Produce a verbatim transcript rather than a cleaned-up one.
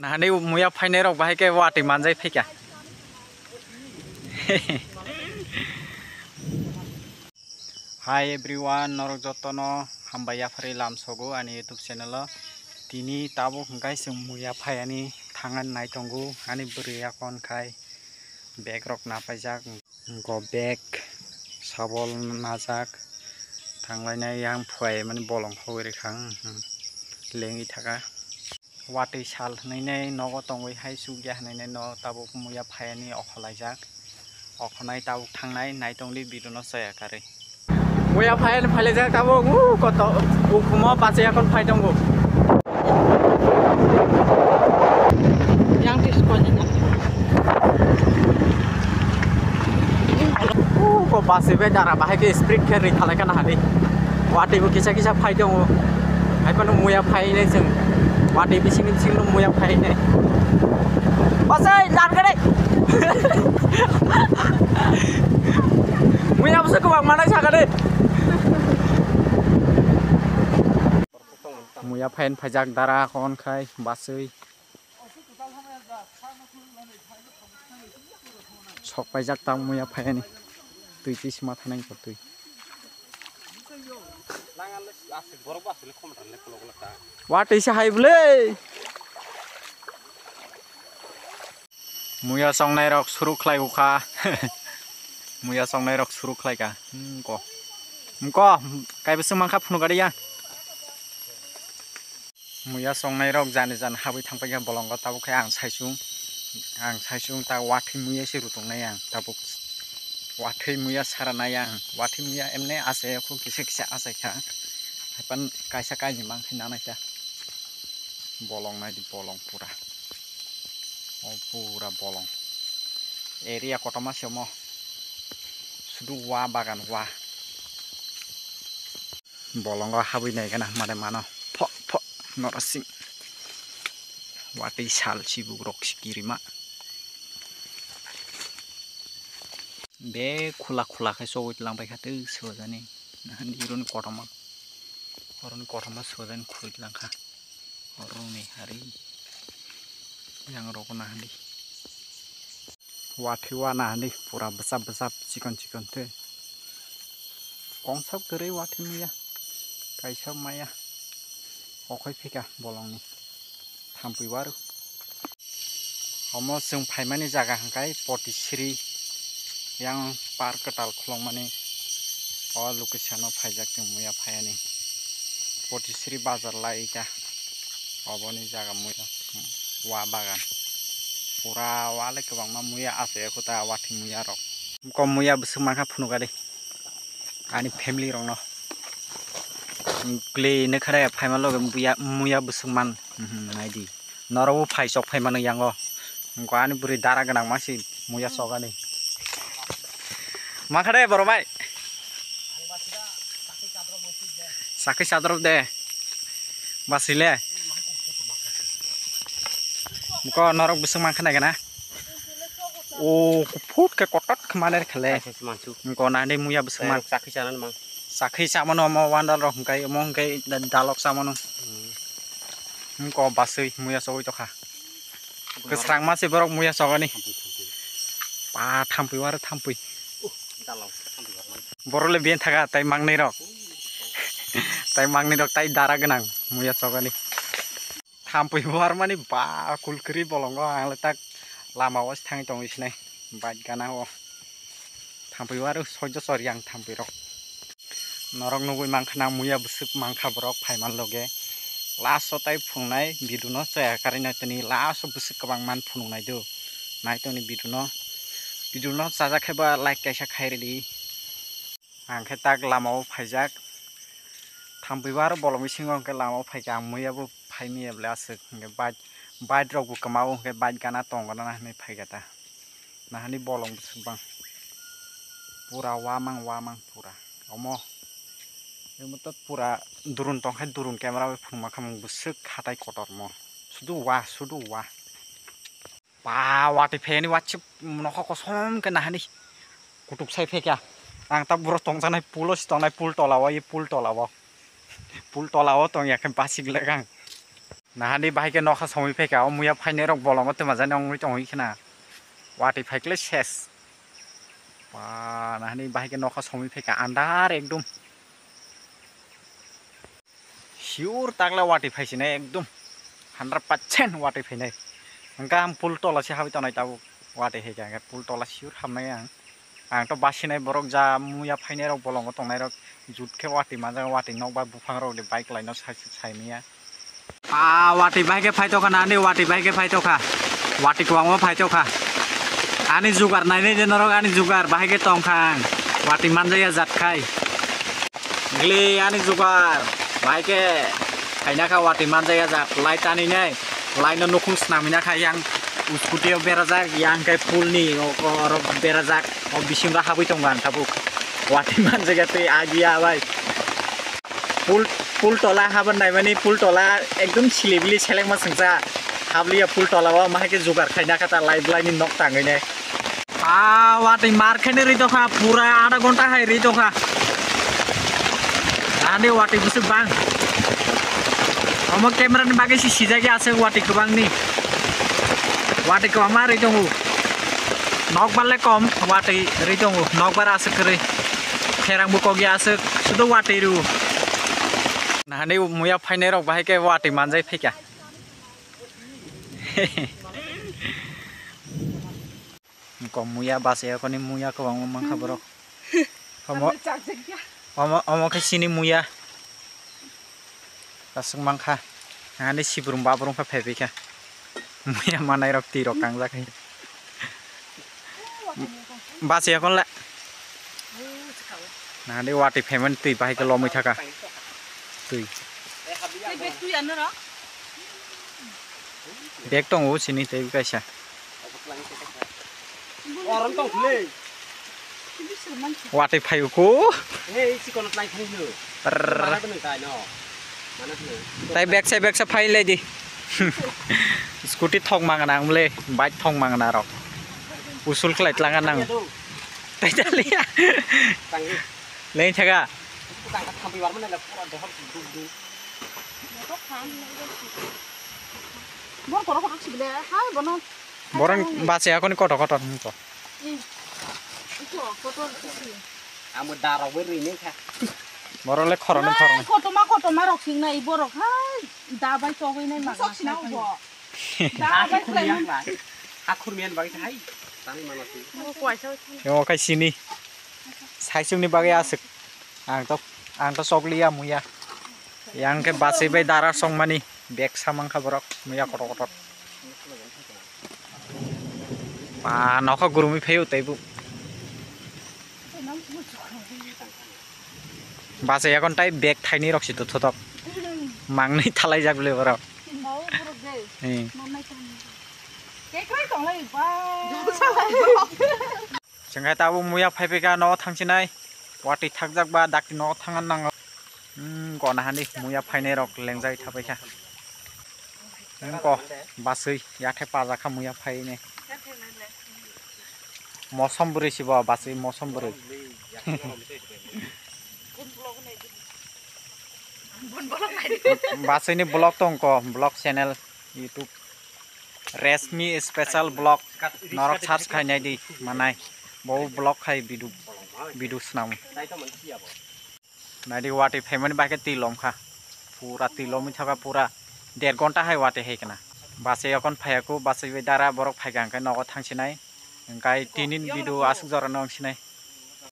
Nahani muya phainai rok bahai khe watwi manjai phaikha. Hi everyone, norok jotono hambai yaphari lamsogo ani YouTube channel o. Tini tabuk hwnkhe chwng muya phaiani thangna nai tongo ani bwrwi yakon khai bag rok napaijak. Go bag sabol najak, thanglainai yang phuai mani bolong hogwi rikha, hmm, lengwi thaka. Watwi sal hwnwi nai nogo tongwi hai chukya hwnwi nai no tabuk muya phaiani okholaijak, okhonai tabuk thangnai naitongdi video no chaya karwi. Muya phaiani phailaijak tabuk, uh, koto ukhumo bachai yakon phai tongo. Yang tis ko ni na. Uh, ko bachai bai dara bahai khe sprint khe ri thalai kana hadi. Watwi bo kisa kisa phai tongo. Hai phano muya phai nai chwng. Watwi bising bising no muya phai nai. Bachai, lan gade. Muya bwswk kwbang manai sakha de. Muya phain phaijak dara kon khai bachwi. Sok paijak tang muya phaiani. Twi twi sima thanai ko twi. Watwi se hai bwle. Muya chongnai rok suru khlai ukha. Muya chongnai rok suru khlai ka. Mko. Mko. Kaibo se mankha phunu gari ya. Muya chongnai rok jani jani habwi thangpai kha bolongo tabuk khe ang saisung. Ang saisung ta watwi muya se rutongnai ang tabuk. Watwi muya sara nai ang. Watwi muya emne achai khu kisa kisa achai kha. Haipan kaisa kainwi mankhe nanai kha. Bolong naidi bolong pura. O pura bolong. Area kotorma se omo. Sudu wa bagan wa. Bolongo habwi nai gana mare mano. Pho pho norasing. Watwi sal sibuk rok si kirima. Be khula khula khe chogwi tlang bai kha tei sojani. Nahani ironi kotorma. Oroni kotorma sojani khurui tlang kha. Oroni hari. Yang rok nahani. Watwi wa nahani pura bwsap bwsap chikon chikon tei. Kongsa kwrwi watwi muya. Kaisa maya. Okhoi phika bolongni. Thampui waru. Omo chwng phaimani jaga hwnkhe Potisri yang park kwtal khulokmani o location o phaijak chwng muya phaiani. Potisri bazar lai kha oboni jaga muya wa bagan. Pura wale kwbangma muya achai khuta watwi muya rok. Kom muya bwswk mankha phunukadi ani family rokno. Kle ne khare phaima loge muya bwswk man. Mhm, naidi. Norok bo phai chok phai mano yango. Wngkha ani bwrwi dara gwnang masi muya chok ani. Ma khade borok bai. Sakhi sadrop de. Basile. Ko norok bwswk man khana gana. O kuphut khe kotot khe mane khale. Kaisa se mansu. Ko nani muya bwswk man. Sakhi chana mang. Sakhi chamano omo wandal rok hwnkhe omo hwnkhe da-, dalok chamano. Hmm. Ko baswi muya chogwi tokha. Kwsrang ma se borok muya chogani. Thampui, thampui. Pa thampui waro thampui. Uh, dalok thampui waro man. Borok le ben thaga tai mangnai rok. Tai mangnai rok tai dara gwnang muya chogani. Thampui warmani ba kulkri bolongo ang le tak lama o thangwi tongwi sinai bike gana o. Thampui waro soijo sori ang thampui rok. Norok nugui mankha na muya bwswk mankha borok phaiman loge. Last o tai phunuknai video no chaya karwi nai tini last o bwswk kwbang man phunuknai do. Nai tongni video no. Video no chajak khe ba like kaisa khai ridi. Ang khe tak lama o phaijak. Thampui waro bolong bisingo hwnkhe lama o phaikha ang muya bo phai manya bwle aswk hwnkhe bike, bike rok bo kwma o hwnkhe bike gana tongo na hinwi phaikha ta. Nahani bolong bwswk bang. Pura wamang wamang pura. Omo. Omo to pura durun tongkhe durun camera bai phunukma khamung bwswk hatai kotormo. Sudu wa, sudu wa. Ba watwi phayani watsuk nokha kosom khe nahani. Kutuk sai phekya. Ang ta buro tongjaknai pulo si tongnai pul tola o, ye pul tola o. Pul tola o tongya khe basik lekang. Nahani bahai khe nokha somwi phaikha, o muya phainai rok bolongo twmajani wngwi tongwi khna. Watwi phaikle ses. Ba, nahani bahai khe nokha somwi phaikha, andar ekdum. Sure takla watwi phaisinai ekdum. Hundred percent watwi phainai. Hwnkhe ang pul tola se habwi tongnai tabuk. Watwi hai khe pul tola sure hamnai ang. Ang to basinai borok ja muya phainai rok bolongo tongnai rok jut khe watwi manjak watwi nokbar buphang rok de bike laino sai sai maya. Ah, watwi bahai khe phaitokha na ani watwi bahai khe phaitokha. Watwi kwbangma phaitokha. Ani jugar nainai de norok ani jugar bahai khe tongkha ang. Watwi manjaya jat khai. Gili ani jugar bahai khe khaina kha watwi manjaya jat lai tani nai. Laino nukhung snamina kha yang scooty o berajak yang khe pulni o, o, oro berajak o bisingo habwi tongo ang tabuk. Watwi manjaya tei agiya bai. Pul, pul tola haban naimani pul tola ekdom silibili selengma sengsa. Habliya pul tola o mahai khe jugar khaina kha ta lai blaini nok tangwi nai. Ah, watwi mar khaini ri tokha, pura adha ghonta hai ri tokha. Ani watwi bwswk bang. Omo camera ni bagwi si sijak ya aswk watwi kwbangni. Watwi kwbangma ri tongo. Nokbar le kom watwi ri tongo. Nokbar aswk kwrwi. Kherang bo kok ya aswk. Sudo watwi ru. Nahani muya phainai rok bahai khe watwi manjai phaikha. Kom muya bachai yakoni muya kwbangma mankha borok. Omo, omo, omo khe chini muya. Aswk mankha. Ani sibrum babrum khe phaibaikha. Muya manai rok twi rok kangjak hai. Bachai yakon le. Nadi watwi phaimani twi bahai khe lomwi thaka. Twi. Bag tongo chini tei kaisa. Watwi phaio ko. Prrr. Tai bag sa bag sa phai lai di. Scooty thok mangna ang le, bike thok mangna rok. Usul khlai tlanga nang. Tai taliya. Leng thaga. Borok bachai akoni kotor kotor hwnko. Amo darok bai rwi nai kha. Borok le khoroknwi khoroknwi. Kotorma kotorma rok sing nai borok hai da bai chogwi nai ma. Sok sina ubo. Da bai khlai man. Ha khurmiyan bagwi hai. Tani mano si. Yo kai sini. Saisungni bagwi aswk. Ang to, ang to chokliya muya. Yang khe bachai bai dara songmani bag samang kha borok muya kotor kotor. Pa nokha gurumwi phaio taibo. Bachai yakon tai bag thaini rok si to thotok. Mangni thalai jak bile borok. Mau borok de. Eh. Mau nai tong. Kekroi tong lai ba. Chwng hai tabuk muya phai phaikha nogo thangsinai. Watwi thakjak ba dakti nogo thangna nango. Hmm, gona hani muya phainai rok lengjai thapaikha. Hmm, ko bachai yathai pajakha muya phainai. Mosom bwrwi si bo bachai mosom bwrwi. Bachai ni vlog tong ko vlog channel YouTube. Resmi Special Vlog norok search khai nai di manai bo vlog khai bidu bidu swnam. Nai di watwi phaimani bai khe twi lom kha pura twi lomwi thaka pura der gonta hai watwi hai kana. Bachai yakon phaiya kho bachai bai dara borok phaikha hwnkhe nogo thangsinai hwnkhe tinin bidu aswk jora no wngsinai.